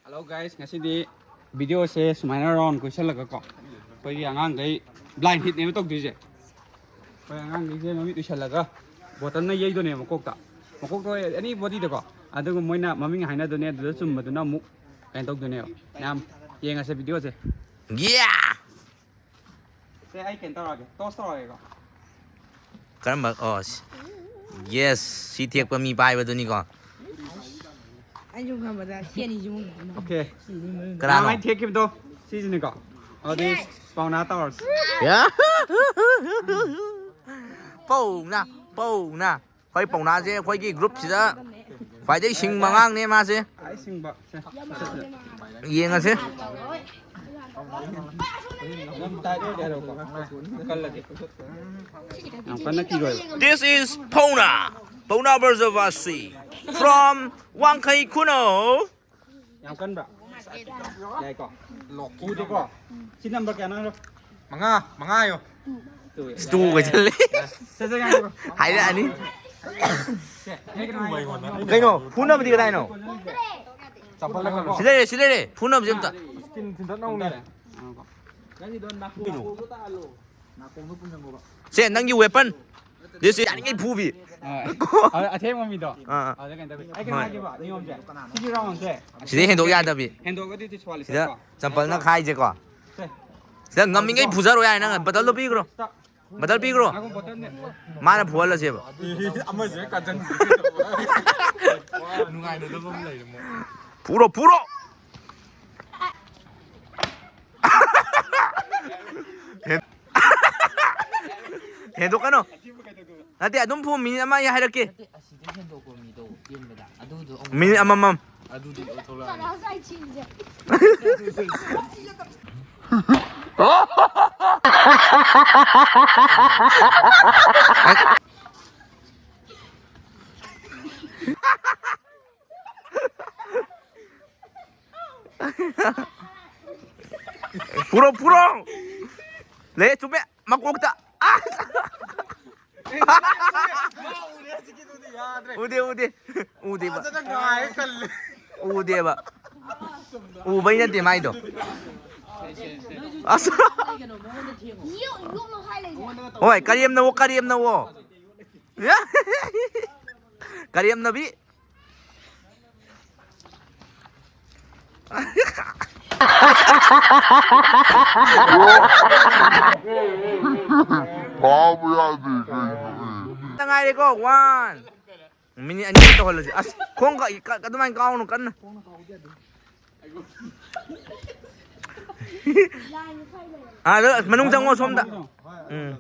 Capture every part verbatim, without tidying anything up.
Hello guys, ꯉꯁꯤꯗꯤ video ꯁꯦ ꯁꯨꯃꯥꯏꯅ round ꯀꯣꯏꯁꯜꯂꯒꯀꯣ, ꯑꯩꯈꯣꯏꯒꯤ ꯑꯉꯥꯡꯈꯩ blind hit ꯅꯦꯕ ꯇꯧꯗꯣꯏꯁꯦ꯫ ꯑꯩꯈꯣꯏ ꯑꯉꯥꯡꯈꯩꯁꯦ ꯃꯃꯤꯠ ꯎꯏꯁꯜꯂꯒ bottle ꯅ ꯌꯩꯗꯣꯏꯅꯦꯕ ꯃꯀꯣꯛꯇ, ꯃꯀꯣꯛꯇ ꯑꯣꯏ, any body ꯗꯀꯣ꯫ ꯑꯗꯨꯒ ꯃꯣꯏꯅ ꯃꯃꯤꯡ ꯍꯥꯏꯅꯗꯣꯏꯅꯦ, ꯑꯗꯨꯗ ꯆꯨꯝꯕꯗꯨꯅ ꯑꯃꯨꯛ ꯀꯩꯅꯣ ꯇꯧꯗꯣꯏꯅꯦꯕ꯫ ꯃꯌꯥꯝ ꯌꯦꯡꯉꯁꯦ video ꯁꯦ꯫ Yeah! ꯁꯦ, ꯑꯩ ꯀꯩꯅꯣ ꯇꯧꯔꯛꯑꯒꯦ, toss ꯇꯧꯔꯛꯑꯒꯦꯀꯣ꯫ ꯀꯔꯝꯕ? ꯑꯣ, ꯁꯤ- yes, ꯁꯤ ꯊꯦꯛꯄ ꯃꯤ ꯄꯥꯏꯕꯗꯨꯅꯤꯀꯣ꯫ ꯑꯩꯁꯨ ꯈꯪꯕꯗ ꯁꯤ ꯑꯅꯤꯁꯤꯃꯨꯛ Okay꯫ ꯀꯅꯥꯅꯣ? ꯅꯍꯥꯟ ꯊꯦꯛꯈꯤꯕꯗꯣ ꯁꯤꯁꯤꯅꯤꯀꯣ꯫ ꯑꯗꯨꯗꯤ ꯄꯥꯎꯅꯥ ꯇꯧꯔꯁꯤ꯫ Yeah! ꯄꯧꯅꯥ, ꯄꯧꯅꯥ꯫ ꯑꯩꯈꯣꯏ ꯄꯧꯅꯥꯁꯦ ꯑꯩꯈꯣꯏꯒꯤ group ꯁꯤꯗ ꯈ꯭ꯋꯥꯏꯗꯒꯤ ꯁꯤꯡꯕ ꯑꯉꯥꯡꯅꯦ ꯃꯥꯁꯦ꯫ ꯑꯩ ꯁꯤꯡꯕ꯫ ꯁꯦ, ꯁꯦ, ꯁꯦ꯫ ꯌꯦꯡꯉꯁꯦ꯫ ꯑꯗꯨꯝ tight ꯑꯣꯏꯔꯗꯤ ꯍꯥꯏꯔꯛꯎꯀꯣ꯫ ꯀꯜꯂꯗꯤ꯫ ꯌꯥꯝ ꯀꯟꯅ ꯀꯤꯔꯣꯏꯕ꯫ This is Pona. Pona versus Vasi from Wangkhei Khunou. ꯌꯥꯝ ꯀꯟꯕ꯭ꯔꯥ? ꯌꯥꯏꯀꯣ? ꯎꯗꯦꯀꯣ? ꯁꯤ number ꯀꯌꯥꯅꯣ ꯍꯥꯏꯔꯣ? ꯃꯉꯥ ꯃꯉꯥ ꯍꯥꯏꯌꯣ꯫ Two꯫ Two ꯒ ꯆꯠꯂꯦ꯫ ꯁꯦ, ꯁꯦ, ꯉꯥꯏꯈꯣ꯫ ꯍꯥꯏꯔꯛꯑꯅꯤ꯫ ꯁꯦ, ꯍꯦꯛ ꯉꯥꯏꯈꯣ꯫ ꯀꯩꯅꯣ? ꯐꯨꯅꯕꯗꯤ ꯀꯗꯥꯏꯅꯣ? ꯆꯥꯝꯄꯜꯗ ꯀꯜꯂꯣ꯫ ꯁꯤ ꯂꯩꯔꯦ, ꯁꯤ ꯂꯩꯔꯦ꯫ ꯐꯨꯅꯕꯁꯦ ꯑꯝꯇ꯫ Skin ꯊꯤꯟꯗꯠ ꯅꯧꯅꯦ꯫ ꯅꯪꯒꯤꯗꯣ ꯅꯥꯀꯣꯡ-, ꯅꯥꯀꯣꯡꯗꯣ ꯄꯨꯟꯁꯤꯟꯈꯣꯕ꯫ ꯁꯦ, ꯅꯪꯒꯤ weapon꯫ This is ꯌꯥꯔꯤꯉꯩ ꯐꯨꯕꯤ꯫ ꯍꯣꯏ꯫ ꯑ-, ꯑꯊꯦꯡꯕ ꯃꯤꯗꯣ꯫ ꯑꯥ, ꯑꯥ꯫ ꯑꯗ ꯀꯩꯅꯣ ꯇꯧꯋꯤ꯫ ꯑꯩ ꯀꯩꯅꯣ ꯍꯥꯏꯒꯦꯕ, ꯅꯤꯌꯣꯝꯁꯦ꯫ ꯁꯤꯒꯤ round ꯁꯦ꯫ ꯁꯤꯗꯩ ꯍꯦꯟꯗꯣꯛ ꯌꯥꯗꯕꯤ꯫ ꯍꯦꯟꯗꯣꯛꯑꯒꯗꯤ disqualify ꯁꯤꯗ ꯀꯣ꯫ ꯆꯝꯄꯜꯅ ꯈꯥꯏꯁꯦꯀꯣ꯫ ꯁꯦ꯫ ꯁꯤꯗ ꯉꯝꯃꯤꯉꯩ ꯐꯨꯖꯔꯣ ꯌꯥꯏ, ꯅꯪ bottle ꯗꯣ ꯄꯤꯈ꯭ꯔꯣ꯫ Stop꯫ Bottle ꯄꯤꯈ꯭ꯔꯣ꯫ ꯉꯥꯏꯈꯣ, bottle ꯅꯦ꯫ ꯃꯥꯅ ꯐꯨꯍꯜꯂꯁꯦꯕ꯫ ꯑꯃꯁꯦ ꯀꯥꯖꯟ꯫ ꯅꯨꯡꯉꯥꯏꯅꯗꯕ ꯑꯃ ꯂꯩꯔꯦ ꯃꯣꯏ꯫ ꯐꯨꯔꯣ, ꯐꯨꯔꯣ꯫ ꯍꯦꯟ-, ꯍꯦꯟꯗꯣꯛꯀꯅꯣ꯫ ꯅꯠꯇꯦ, ꯑꯗꯨꯝ ꯐꯨ, minute ꯑꯃ ꯑꯩ ꯍꯥꯏꯔꯛꯀꯦ꯫ ꯅꯠꯇꯦ, ꯑꯁꯤꯗ ꯍꯦꯟꯗꯣꯛꯄ ꯃꯤꯗꯣ ꯆꯦꯟꯕꯗ ꯑꯗꯨꯗꯣ ꯑꯃꯨꯛ Minute ꯑꯃꯃꯝ꯫ ꯑꯗꯨꯗꯤ ꯑꯣꯏꯊꯣꯛꯂꯛꯑꯅꯤ꯫ ꯐꯨꯔꯣ, ꯐꯨꯔꯣ꯫ ꯂꯩ, ꯆꯨꯝꯃꯦ꯫ ꯃꯀꯣꯛꯇ꯫ ꯑꯁ! ꯎꯗꯦ, ꯎꯗꯦ꯫ ꯎꯗꯦꯕ꯫ ꯐꯖꯅ ꯉꯥꯏ ꯀꯜꯂꯦ꯫ ꯎꯗꯦꯕ꯫ ꯎꯕꯩ ꯅꯠꯇꯦ ꯃꯥꯏꯗꯣ꯫ ꯑꯁ꯫ ꯌꯣꯛ-, ꯌꯣꯛꯅ ꯈꯥꯏ ꯂꯩꯁꯦ꯫ ꯍꯣꯏ, ꯀꯔꯦꯝꯅꯧꯋꯣ, ꯀꯔꯦꯝꯅꯧꯋꯣ꯫ ꯀꯔꯦꯝꯅꯕꯤ꯫ ꯐꯥꯕ ꯌꯥꯗꯦ ꯀꯩꯅꯣ, ꯑꯦ꯫ ꯉꯥꯏꯔꯦꯀꯣ, one꯫ ꯃꯤꯅꯤꯠ ꯑꯅꯤ ꯇꯧꯍꯜꯂꯁꯤ꯫ ꯑꯁ, ꯈꯣꯡ ꯀ-, ꯀ-, ꯑꯗꯨꯃꯥꯏꯅ ꯀꯥꯎꯅꯨ ꯀꯟꯅ꯫ ꯑꯥ, ꯑꯗꯣ ꯃꯅꯨꯡ ꯆꯪꯉꯣ, ꯁꯣꯝꯗ꯫ ꯎꯝ꯫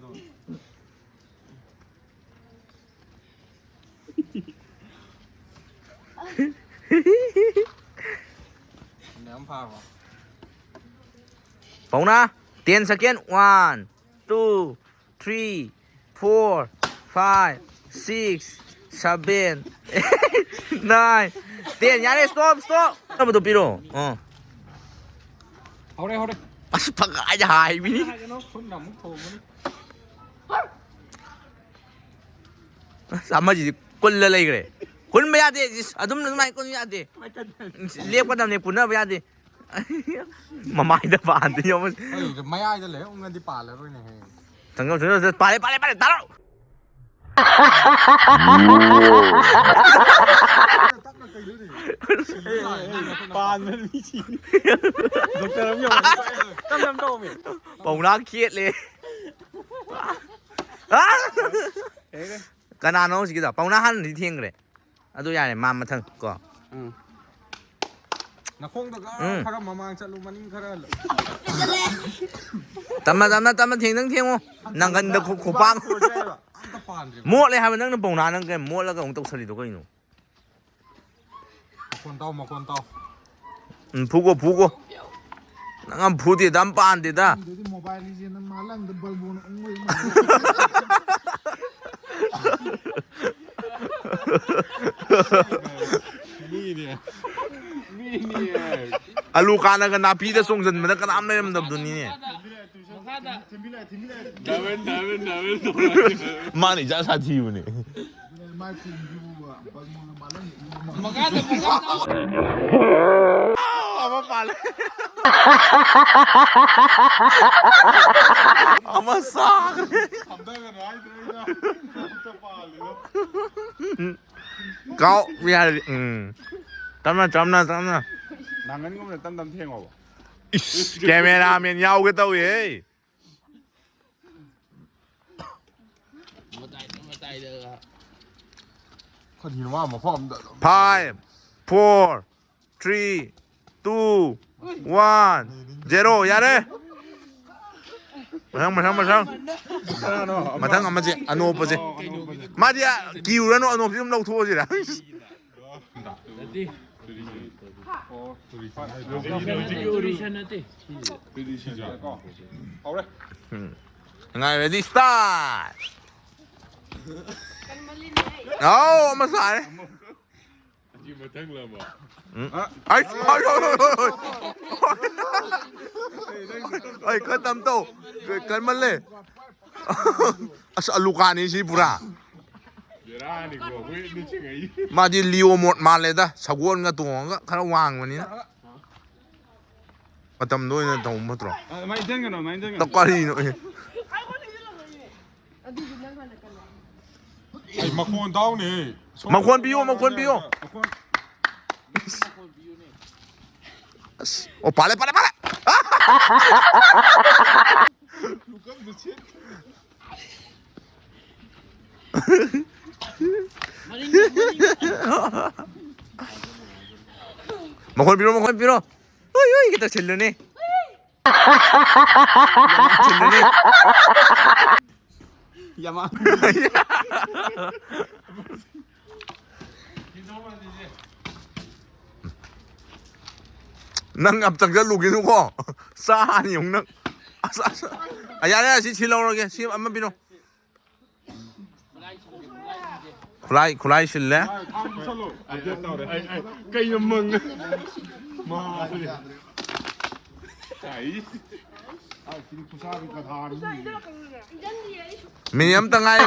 ꯄꯥꯎꯅꯥ, ten second, one, two, three, four, five, six, seven, eight, nine, ten꯫ ꯌꯥꯔꯦ, stop, stop꯫ ꯑꯃꯗꯣ ꯄꯤꯔꯣ꯫ ꯑꯥ꯫ ꯍꯧꯔꯦ, ꯍꯧꯔꯦ꯫ ꯑꯁ, ꯄꯪꯍꯥꯏꯗ ꯍꯥꯏꯕꯤꯅꯤ꯫ ꯍꯥꯏꯒꯅꯣ, ꯈꯨꯠꯅ ꯑꯃꯨꯛ ꯊꯣꯝꯃꯅꯤ꯫ ꯑꯁ, ꯑꯃꯁꯤꯗꯤ ꯀꯨꯜꯂ ꯂꯩꯈ꯭ꯔꯦ꯫ ꯀꯨꯟꯕ ꯌꯥꯗꯦ, ꯏꯁ, ꯑꯗꯨꯝ ꯑꯗꯨꯃꯥꯏꯅ ꯀꯨꯟꯕ ꯌꯥꯗꯦ꯫ ꯂꯦꯞꯀꯗꯕꯅꯦ, ꯄꯨꯟꯅꯕ ꯌꯥꯗꯦ꯫ ꯃꯃꯥꯏꯗ ꯄꯥꯟꯗ ꯌꯦꯡꯉꯣ꯫ ꯑꯩ ꯃꯌꯥꯏꯗ ꯂꯩꯔ ꯎꯪꯉꯗꯤ ꯄꯥꯜꯂꯔꯣꯏꯅꯦ, ꯍꯌꯦꯡ꯫ ꯆꯪꯉꯣ, ꯆꯪꯉꯣ, ꯆꯪꯉꯣ, ꯄꯥꯜꯂꯦ, ꯄꯥꯜꯂꯦ, ꯄꯥꯜꯂꯦ, ꯇꯥꯔꯣ꯫ ꯇꯞꯅ ꯀꯩꯅꯣꯅꯦ? ꯄꯥꯟꯕ ꯃꯤ ꯁꯤꯅꯤ꯫ ꯗꯣꯛꯇꯔ ꯑꯃ ꯌꯧꯔꯦ꯫ ꯇꯞ ꯇꯞ ꯇꯧꯑꯣꯃꯤ꯫ ꯄꯥꯎꯅꯥ ꯈꯦꯠꯂꯦ꯫ ꯑꯥ! ꯀꯩꯅꯣ? ꯀꯅꯥꯅꯣ ꯍꯧꯖꯤꯛꯀꯤꯗꯣ? ꯄꯥꯎꯅꯥ ꯍꯥꯟꯅꯗꯤ ꯊꯦꯡꯈ꯭ꯔꯦ꯫ ꯑꯗꯨ ꯌꯥꯔꯦ, ꯃꯥ ꯃꯊꯪ ꯀꯣ꯫ ꯎꯝ꯫ ꯅꯈꯣꯡꯗꯣ ꯈꯔ, ꯎꯝ꯫ ꯈꯔ ꯃꯃꯥꯡ ꯆꯠꯂꯨ, ꯃꯅꯤꯡ ꯈꯔ ꯍꯜꯂꯨ꯫ ꯇꯞꯅ, ꯇꯞꯅ, ꯇꯞꯅ, ꯊꯦꯡꯗꯪ ꯊꯦꯡꯉꯣ꯫ ꯅꯪꯒꯟꯗ ꯈꯨ-, ꯈꯨꯄꯥꯡ꯫ ꯑꯝꯇ ꯄꯥꯟꯗ꯭ꯔꯤꯕꯣ? ꯃꯣꯠꯂꯦ ꯍꯥꯏꯕ ꯅꯪꯅ ꯄꯥꯎꯅꯥ, ꯅꯪ ꯀꯩ ꯃꯣꯠꯂꯒ ꯑꯃꯨꯛ ꯇꯧꯁꯜꯂꯤꯗꯣ ꯀꯩꯅꯣ? ꯃꯈꯣꯟ ꯇꯥꯎ, ꯃꯈꯣꯟ ꯇꯥꯎ꯫ ꯎꯝ, ꯐꯨꯒꯣ, ꯐꯨꯒꯣ꯫ ꯅꯪ ꯌꯥꯝ ꯐꯨꯗꯦꯗ, ꯌꯥꯝ ꯄꯥꯟꯗꯦꯗ꯫ ꯑꯗꯨꯗꯤ ꯃꯣꯕꯥꯏꯜ ꯂꯤꯖꯦꯟ ꯑꯃ ꯂꯪꯗ ꯕꯜꯕꯣꯅ ꯎꯪꯕꯩ ꯃꯥꯜꯂꯦ꯫ ꯃꯤꯅꯦ꯫ ꯃꯤꯅꯦ꯫ ꯑꯂꯨ ꯀꯥꯟꯅꯒ ꯅꯥꯄꯤꯗ ꯆꯣꯡꯁꯤꯟꯕꯗ ꯀꯅꯥꯝ ꯂꯩꯔꯝꯗꯕꯗꯨꯅꯤꯅꯦ꯫ ꯃꯈꯥꯗ꯫ ꯗꯥꯃꯦꯟ, ꯗꯥꯃꯦꯟ, ꯗꯥꯃꯦꯟ ꯇꯧꯔꯛꯑꯦ꯫ ꯃꯥꯅ ꯏꯁꯥ ꯁꯥꯊꯤꯕꯅꯦ꯫ ꯃꯈꯥꯗ, ꯃꯈꯥꯗ꯫ ꯑꯃ ꯄꯥꯜꯂꯦ꯫ ꯑꯃ ꯆꯥꯈ꯭ꯔꯦ꯫ ꯀꯥꯎ ꯌꯥꯔꯗꯤ꯫ ꯎꯝ꯫ ꯇꯞꯅ, ꯇꯞꯅ, ꯇꯞꯅ꯫ ꯅꯥꯡꯒꯟꯒꯨꯝꯕꯗ ꯇꯞ ꯇꯞ ꯊꯦꯡꯉꯣꯕ꯫ ꯏꯁ, cameraman ꯌꯥꯎꯒꯦ ꯇꯧꯏꯍꯦ꯫ ꯃꯇꯥꯏꯗ, ꯃꯇꯥꯏꯗꯒ꯫ ꯀꯔꯤꯅꯣ ꯃꯥ ꯃꯐꯝ ꯑꯝꯗ ꯑꯗꯨꯝ Five, four, three, two, one, zero꯫ ꯌꯥꯔꯦ꯫ ꯃꯊꯪ, ꯃꯊꯪ, ꯃꯊꯪ꯫ ꯀꯅꯥꯅꯣ? ꯃꯊꯪ ꯑꯃꯁꯦ, ꯑꯅꯣꯞꯄꯁꯦ꯫ ꯑꯣ, ꯑꯅꯣꯞꯄꯁꯦ꯫ ꯃꯥꯗꯤ ꯑ, ꯀꯤꯔꯨꯔꯅꯨ, ꯑꯅꯣꯞꯁꯤ ꯑꯗꯨꯝ ꯂꯧꯊꯣꯛꯑꯁꯤꯔ? ꯅꯠꯇꯦ꯫ ꯍꯧꯖꯤꯛꯀꯤ ꯑꯣꯔꯤꯁꯟ ꯅꯠꯇꯦ꯫ ꯁꯤꯁꯦ꯫ ꯁꯤꯁꯦ꯫ ꯍꯧꯔꯦ꯫ ꯎꯝ꯫ ꯉꯥꯏ, ready, start! ꯑꯥꯎ, ꯑꯃ ꯁꯥꯔꯦ꯫ ꯑꯁꯤ ꯃꯊꯪ ꯂꯕ? ꯎꯝ꯫ ꯑ? ꯑꯩ, ꯑꯩ, ꯑꯩ, ꯑꯩ, ꯑꯩ, ꯈꯔ ꯇꯝ ꯇꯧ꯫ ꯀꯟꯃꯜꯂꯦ꯫ ꯑꯁ, ꯑꯂꯨꯀꯥꯅꯤ ꯁꯤ ꯄꯨꯔꯥ꯫ ꯕꯦꯔꯥꯅꯤꯀꯣ, ꯑꯩꯈꯣꯏ ꯅꯤꯡꯁꯤꯡꯉꯛꯏ꯫ ꯃꯥꯗꯤ ꯂꯤꯑꯣ ꯃꯣꯠ ꯃꯥꯜꯂꯦꯗ, ꯁꯒꯣꯜꯒ ꯇꯣꯡꯉꯒ ꯈꯔ ꯋꯥꯡꯕꯅꯤꯅ꯫ ꯃꯇꯝꯗꯣ ꯑꯣꯏꯅ ꯇꯧꯕ ꯐꯠꯇ꯭ꯔꯣ? ꯑꯗꯨꯃꯥꯏꯅ ꯏꯟꯖꯟꯒꯅꯣ, ꯑꯗꯨꯃꯥꯏꯅ ꯏꯟꯖꯟꯒꯅꯣ꯫ ꯀꯔꯤꯅꯣ? ꯑꯦ꯫ ꯑꯩ ꯃꯈꯣꯟ ꯇꯥꯎꯅꯦ꯫ ꯃꯈꯣꯟ ꯄꯤꯌꯣ, ꯃꯈꯣꯟ ꯄꯤꯌꯣ꯫ ꯃꯈꯣꯟ꯫ ꯑꯁ꯫ ꯑꯣ, ꯄꯥꯜꯂꯦ, ꯄꯥꯜꯂꯦ, ꯄꯥꯜꯂꯦ꯫ ꯃꯈꯣꯟ ꯄꯤꯔꯣ, ꯃꯈꯣꯟ ꯄꯤꯔꯣ꯫ ꯍꯨꯏ, ꯍꯨꯏ, ꯈꯤꯇ ꯁꯤꯜꯂꯨꯅꯦ꯫ ꯁꯤꯜꯂꯨꯅꯦ꯫ ꯌꯥꯃꯥ꯫ ꯅꯪ ꯌꯥꯝ ꯆꯪꯁꯜꯂꯨꯒꯤꯅꯨꯀꯣ꯫ ꯆꯥꯅꯤ ꯑꯃꯨꯛ ꯅꯪ꯫ ꯑꯁ, ꯑꯁ꯫ ꯑ, ꯌꯥꯔꯦ, ꯌꯥꯔꯦ, ꯁꯤ, ꯁꯤ ꯂꯧꯔꯒꯦ꯫ ꯁꯤ ꯑꯃ ꯄꯤꯔꯣ꯫ ꯈꯨꯠꯂꯥꯏ, ꯈꯨꯠꯂꯥꯏ ꯁꯤꯜꯂꯦ꯫ ꯑꯩ, ꯑꯩ, ꯀꯩꯅꯣ ꯃꯪ-, ꯃꯥ-, ꯑꯩ꯫ ꯃꯤꯅꯤꯠ ꯑꯝꯇ ꯉꯥꯏꯔꯦ꯫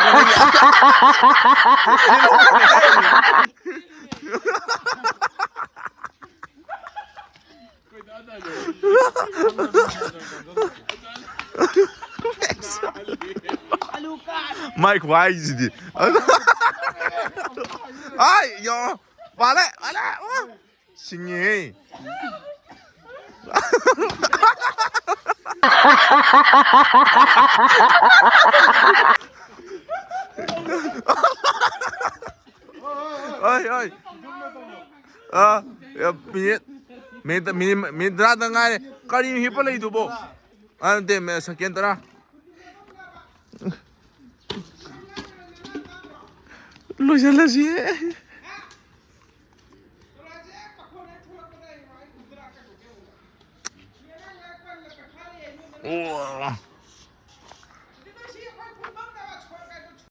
ꯃꯥꯏ ꯈꯨꯍꯥꯏꯁꯤꯗꯤ꯫ ꯑꯥꯏ ꯌꯣ꯫ ꯄꯥꯜꯂꯦ ꯄꯥꯜꯂꯦ꯫ ꯁꯤꯡꯉꯦꯍꯦ꯫ ꯍꯣꯏ ꯍꯣꯏ꯫ ꯑꯥ꯫ ꯃꯤꯅꯤꯠ ꯃꯤꯅꯤꯠ ꯃꯤꯅꯤꯠ ꯃꯤꯅꯤꯠ ꯇꯔꯥꯗ ꯉꯥꯏꯔꯦ꯫ ꯀꯔꯤꯅꯣ ꯍꯤꯞꯄ ꯂꯩꯗꯨꯕꯣ? ꯑꯥ ꯅꯠꯇꯦ ꯃꯦ- ꯁꯦꯀꯦꯟ ꯇꯔꯥ꯫ ꯂꯣꯏꯁꯤꯜꯂꯁꯤ꯫ ꯑꯣ꯫